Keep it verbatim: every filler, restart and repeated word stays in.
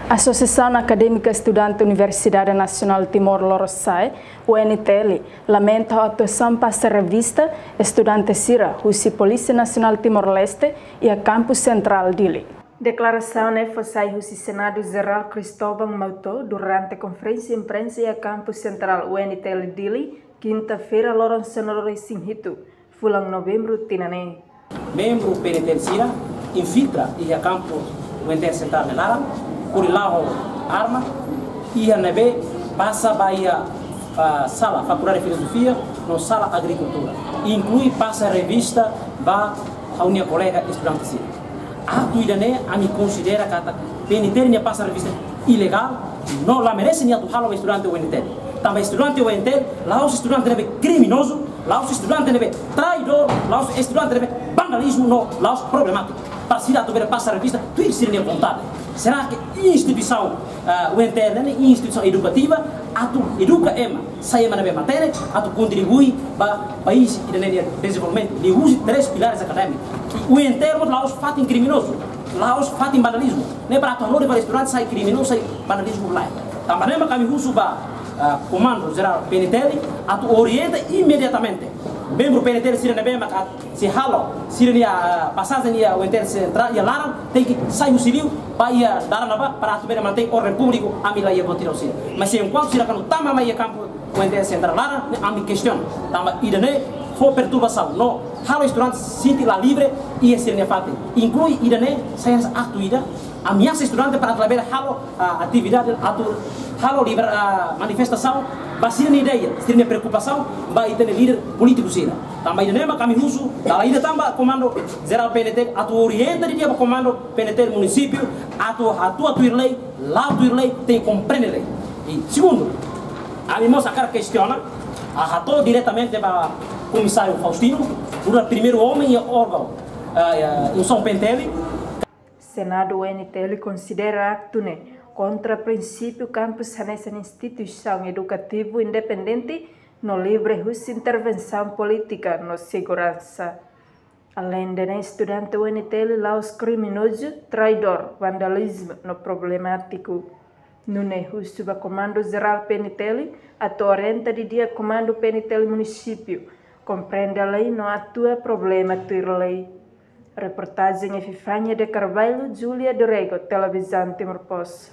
Asosiasaun Akadémika Estudante Universidade Nasionál Timor Lorosa'e, U N T L, lamenta ho atuasaun pasa revista estudante sira husi Polísia Nasionál Timor-Leste iha Kampus Sentrál Dili. Deklarasaun ne'e fó sai husi Senadu Jerál Cristóvão Mauto durante konferénsia imprensa iha Kampus Sentrál U N T L Dili, kinta-feira, loron sanulu-resin-hitu, fulan Novembru tinan ne'e. Membru P N T L sira infiltra iha kampus U N T L Sentrál nia laran, hodi la'o ho arma, iha ne'ebé pasa ba iha, ah, sala Fakuldade Filozofia no sala Agrikultura, inklui pasa revista ba ha'u-nia kolega estudante sira. Aktu ida-ne'e ami konsidera katak P N T L nia pasa revista ilegál, no la merese nia atu halo ba estudante U N T L. Tanba estudante U N T L la'ós estudante ne'ebé kriminozu, la'ós estudante ne'ebé traidór, la'ós estudante ne'ebé vandalizmu no la'ós problemátiku para sira atu bele pasa revista tuir sira-nia vontade. Será que instituisaun, ah, U N T L ne'e instituisaun edukativa atu eduka ema, sai ema ne'ebé matenek, atu kontribui ba país ida-ne'e nia dezenvolvimentu, liuhusi três pilares akadémiku. U N T L mós la'ós fatin kriminozu, la'ós fatin vandalizmu, ne'e para atu hanorin ba estudante sai kriminozu, sai vandalizmu, lae. Tanba ne'e mak ami husu ba, ah, Komandu Jerál P N T L atu orienta imediatamente membru P N T L sira ne'ebé mak sei halo sira-nia, ah, pasajen iha U N T L Sentrál iha laran, tenke sai husi li'ur ba iha dalan ne'ebá para atu bele mantein orden públiku, ami la iha buat ida ho sira. Mas enkuantu sira kuandu tama mai iha kampus U N T L Sentrál laran, ne'e ami kestiona. Tanba ida-ne'e fó perturbasaun no halo estudante sente la livre iha sira-nia fatin. Inklui ida-ne'e sai hanesan aktu ida ameasa estudante para atu labele halo, ah, atividade, atu halo liber-, ah, manifestasaun ba sira-nia ideia, sira-nia preokupasaun ba ita-nia líder polítiku sira. Tanba ida-ne'e mak ami husu, dala ida tan ba Komandu Jerál P N T L atu orienta didi'ak ba Komandu P N T L munisípiu atu atua tuir lei, la'o tuir lei, tenke komprende lei. I segundu, ami mós hakarak kestiona, ah, hato'o diretamente ba Komisáriu Faustino, nu'udar primeiru omen iha órgaun, ah, iha instituisaun P N T L. Senadu U N T L konsidera aktu ne'e kontra prinsípiu kampus hanesan instituisaun edukativu independente no livre husi intervensaun polítika no seguransa. Aleinde ne'e, estudante U N T L la'ós kriminozu, traidór, vandalizmu no problemátiku. Nune'e husu ba Komandu Jerál P N T L atu orienta didi'ak Komandu P N T L munisípiu, komprende lei no atua problema tuir lei. Reportajen Epifania de Carvalho, Julia Dorego, Televizaun Timor Post.